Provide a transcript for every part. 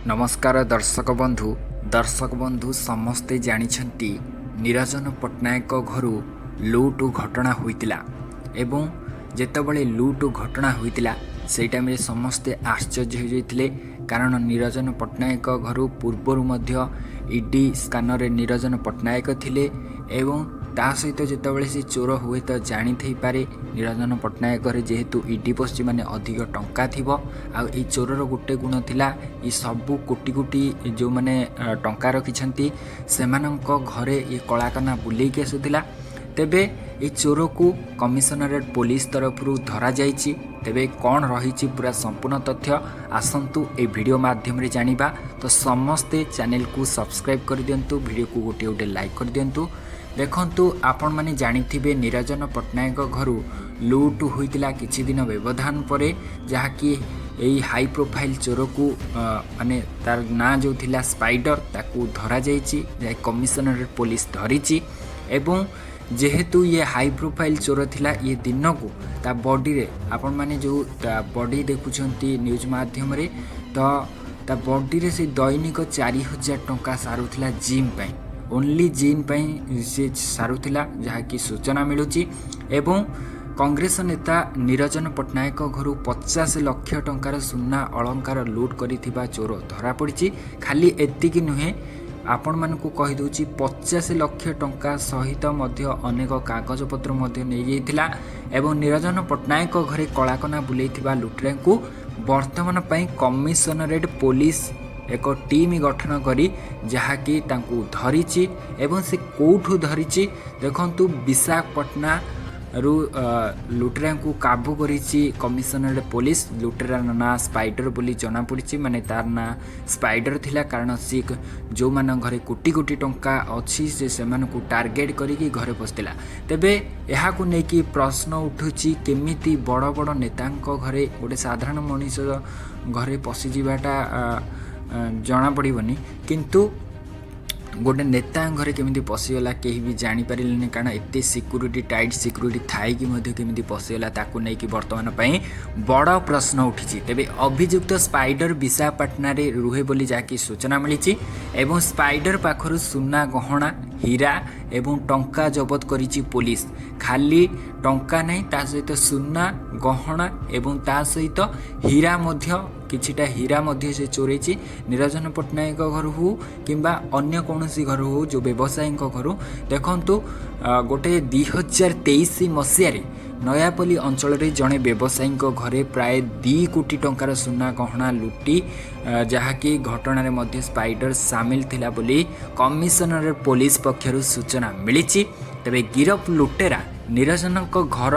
ନମସ୍କାର ଦର୍ଶକ ବନ୍ଧୁ। ଦର୍ଶକ ବନ୍ଧୁ, ସମସ୍ତେ ଜାଣିଛନ୍ତି ନିରଞ୍ଜନ ପଟ୍ଟନାୟକଙ୍କ ଘରୁ ଲୁଟ୍ ଘଟଣା ହୋଇଥିଲା ଏବଂ ଯେତେବେଳେ ଲୁଟ୍ ଘଟଣା ହୋଇଥିଲା, ସେଇ ଟାଇମ୍ରେ ସମସ୍ତେ ଆଶ୍ଚର୍ଯ୍ୟ ହୋଇଯାଇଥିଲେ, କାରଣ ନିରଞ୍ଜନ ପଟ୍ଟନାୟକଙ୍କ ଘରୁ ପୂର୍ବରୁ ମଧ୍ୟ ଇଡି ସ୍କାନରରେ ନିରଞ୍ଜନ ପଟ୍ଟନାୟକ ଥିଲେ ଏବଂ ତା ସହିତ ଯେତେବେଳେ ସେ ଚୋର ହୁଏତ ଜାଣିଥାଇପାରେ, ନିରଞ୍ଜନ ପଟ୍ଟନାୟକ ଘରେ ଯେହେତୁ ଇଡି ପଶିଛି ମାନେ ଅଧିକ ଟଙ୍କା ଥିବ। ଆଉ ଏଇ ଚୋରର ଗୋଟେ ଗୁଣ ଥିଲା, ଏ ସବୁ କୋଟି କୋଟି ଯେଉଁମାନେ ଟଙ୍କା ରଖିଛନ୍ତି, ସେମାନଙ୍କ ଘରେ ଇଏ କଳାକନା ବୁଲେଇକି ଆସୁଥିଲା। ତେବେ ଏଇ ଚୋରକୁ କମିଶନରେଟ୍ ପୋଲିସ ତରଫରୁ ଧରାଯାଇଛି। ତେବେ କ'ଣ ରହିଛି ପୁରା ସମ୍ପୂର୍ଣ୍ଣ ତଥ୍ୟ, ଆସନ୍ତୁ ଏଇ ଭିଡ଼ିଓ ମାଧ୍ୟମରେ ଜାଣିବା। ତ ସମସ୍ତେ ଚ୍ୟାନେଲକୁ ସବସ୍କ୍ରାଇବ୍ କରିଦିଅନ୍ତୁ, ଭିଡ଼ିଓକୁ ଗୋଟିଏ ଗୋଟେ ଲାଇକ୍ କରିଦିଅନ୍ତୁ। ଦେଖନ୍ତୁ, ଆପଣମାନେ ଜାଣିଥିବେ ନିରଞ୍ଜନ ପଟ୍ଟନାୟକଙ୍କ ଘରୁ ଲୁଟ୍ ହୋଇଥିଲା କିଛି ଦିନ ବ୍ୟବଧାନ ପରେ, ଯାହାକି ଏଇ ହାଇ ପ୍ରୋଫାଇଲ୍ ଚୋରକୁ, ମାନେ ତାର ନାଁ ଯେଉଁ ଥିଲା ସ୍ପାଇଡର, ତାକୁ ଧରାଯାଇଛି, ଯାହାକି କମିଶନରେଟ୍ ପୋଲିସ ଧରିଛି। ଏବଂ ଯେହେତୁ ଇଏ ହାଇ ପ୍ରୋଫାଇଲ୍ ଚୋର ଥିଲା, ଇଏ ଦିନକୁ ତା ବଡ଼ିରେ, ଆପଣମାନେ ଯେଉଁ ତା ବଡ଼ି ଦେଖୁଛନ୍ତି ନ୍ୟୁଜ୍ ମାଧ୍ୟମରେ, ତ ତା ବଡ଼ିରେ ସେ ଦୈନିକ 4000 ଟଙ୍କା ସାରୁଥିଲା ଜିମ୍ ପାଇଁ, ଓନ୍ଲି ଜିମ୍ ପାଇଁ ସେ ସାରୁଥିଲା, ଯାହାକି ସୂଚନା ମିଳୁଛି। ଏବଂ କଂଗ୍ରେସ ନେତା ନିରଞ୍ଜନ ପଟ୍ଟନାୟକ ଘରୁ 50 ଲକ୍ଷ ଟଙ୍କାର ସୁନା ଅଳଙ୍କାର ଲୁଟ୍ କରିଥିବା ଚୋର ଧରାପଡ଼ିଛି। ଖାଲି ଏତିକି ନୁହେଁ, ଆପଣମାନଙ୍କୁ କହିଦେଉଛି, 50 ଲକ୍ଷ ଟଙ୍କା ସହିତ ମଧ୍ୟ ଅନେକ କାଗଜପତ୍ର ମଧ୍ୟ ନେଇଯାଇଥିଲା। ଏବଂ ନିରଞ୍ଜନ ପଟ୍ଟନାୟକଙ୍କ ଘରେ କଳାକନା ବୁଲେଇଥିବା ଲୁଟେରାଙ୍କୁ ବର୍ତ୍ତମାନ ପାଇଁ କମିଶନରେଟ୍ ପୋଲିସ ଏକ ଟିମ୍ ଗଠନ କରି ଯାହାକି ତାଙ୍କୁ ଧରିଛି। ଏବଂ ସେ କେଉଁଠୁ ଧରିଛି? ଦେଖନ୍ତୁ, ବିଶାଖାପଟଣା ରୁ ଲୁଟେରାଙ୍କୁ କାବୁ କରିଛି କମିଶନରେଟ୍ ପୋଲିସ। ଲୁଟେରାର ନାଁ ସ୍ପାଇଡର ବୋଲି ଜଣାପଡ଼ିଛି, ମାନେ ତାର ନାଁ ସ୍ପାଇଡର ଥିଲା, କାରଣ ସିଏ ଯେଉଁମାନଙ୍କ ଘରେ କୋଟି କୋଟି ଟଙ୍କା ଅଛି, ସେ ସେମାନଙ୍କୁ ଟାର୍ଗେଟ୍ କରିକି ଘରେ ପଶିଥିଲା। ତେବେ ଏହାକୁ ନେଇକି ପ୍ରଶ୍ନ ଉଠୁଛି, କେମିତି ବଡ଼ ବଡ଼ ନେତାଙ୍କ ଘରେ ଗୋଟେ ସାଧାରଣ ମଣିଷ ଘରେ ପଶିଯିବାଟା ଜଣାପଡ଼ିବନି, କିନ୍ତୁ ଗୋଟେ ନେତାଙ୍କ ଘରେ କେମିତି ପଶିଗଲା କେହି ବି ଜାଣିପାରିଲେନି, କାରଣ ଏତେ ସିକ୍ୟୁରିଟି, ଟାଇଟ୍ ସିକ୍ୟୁରିଟି ଥାଇକି ମଧ୍ୟ କେମିତି ପଶିଗଲା, ତାକୁ ନେଇକି ବର୍ତ୍ତମାନ ପାଇଁ ବଡ଼ ପ୍ରଶ୍ନ ଉଠିଛି। ତେବେ ଅଭିଯୁକ୍ତ ସ୍ପାଇଡର ବିଶାଖାପାଟଣାରେ ରୁହେ ବୋଲି ଯାହାକି ସୂଚନା ମିଳିଛି। ଏବଂ ସ୍ପାଇଡର ପାଖରୁ ସୁନା ଗହଣା, ହୀରା ଏବଂ ଟଙ୍କା ଜବତ କରିଛି ପୋଲିସ। ଖାଲି ଟଙ୍କା ନାହିଁ, ତା ସହିତ ସୁନା ଗହଣା ଏବଂ ତା ସହିତ ହୀରା ମଧ୍ୟ, କିଛିଟା ହୀରା ମଧ୍ୟ ସେ ଚୋରେଇଛି। ନିରଞ୍ଜନ ପଟ୍ଟନାୟକଙ୍କ ଘରୁ ହଉ କିମ୍ବା ଅନ୍ୟ କୌଣସି ଘରୁ ହଉ, ଯେଉଁ ବ୍ୟବସାୟୀଙ୍କ ଘରୁ। ଦେଖନ୍ତୁ, ଗୋଟେ 2023 ମସିହାରେ ନୟାପଲ୍ଲୀ ଅଞ୍ଚଳରେ ଜଣେ ବ୍ୟବସାୟୀଙ୍କ ଘରେ ପ୍ରାୟ 2 କୋଟି ଟଙ୍କାର ସୁନା ଗହଣା ଲୁଟି, ଯାହାକି ଘଟଣାରେ ମଧ୍ୟ ସ୍ପାଇଡର ସାମିଲ ଥିଲା ବୋଲି କମିଶନରେଟ୍ ପୋଲିସ ପକ୍ଷରୁ ସୂଚନା ମିଳିଛି। ତେବେ ଗିରଫ ଲୁଟେରା ନିରଞ୍ଜନଙ୍କ ଘର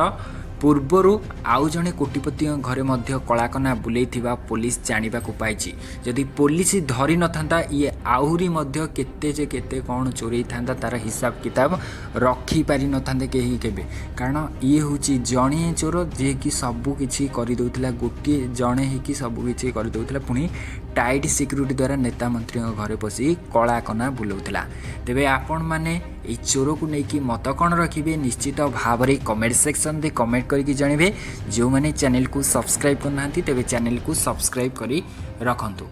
ପୂର୍ବରୁ ଆଉ ଜଣେ କୋଟିପତିଙ୍କ ଘରେ ମଧ୍ୟ କଳାକନା ବୁଲେଇଥିବା ପୋଲିସ ଜାଣିବାକୁ ପାଇଛି। ଯଦି ପୋଲିସ ଧରି ନଥାନ୍ତା, ଇଏ ଆହୁରି ମଧ୍ୟ କେତେ ଯେ କେତେ କ'ଣ ଚୋରେଇଥାନ୍ତା, ତାର ହିସାବ କିତାବ ରଖିପାରିନଥାନ୍ତେ କେହି କେବେ, କାରଣ ଇଏ ହେଉଛି ଜଣିଏ ଚୋର, ଯିଏକି ସବୁ କିଛି କରିଦେଉଥିଲା, ଗୋଟିଏ ଜଣେ ହେଇକି ସବୁ କିଛି କରିଦେଉଥିଲା, ପୁଣି ଟାଇଟ୍ ସିକ୍ୟୁରିଟି ଦ୍ୱାରା ନେତା ମନ୍ତ୍ରୀଙ୍କ ଘରେ ପଶି କଳାକନା ବୁଲାଉଥିଲା। ତେବେ ଆପଣମାନେ ଏଇ ଚୋରକୁ ନେଇକି ମତ କ'ଣ ରଖିବେ, ନିଶ୍ଚିତ ଭାବରେ କମେଣ୍ଟ ସେକ୍ସନରେ କମେଣ୍ଟ କରିକି ଜଣାଇବେ। ଯେଉଁମାନେ ଚ୍ୟାନେଲକୁ ସବସ୍କ୍ରାଇବ୍ କରିନାହାନ୍ତି, ତେବେ ଚ୍ୟାନେଲକୁ ସବସ୍କ୍ରାଇବ୍ କରି ରଖନ୍ତୁ।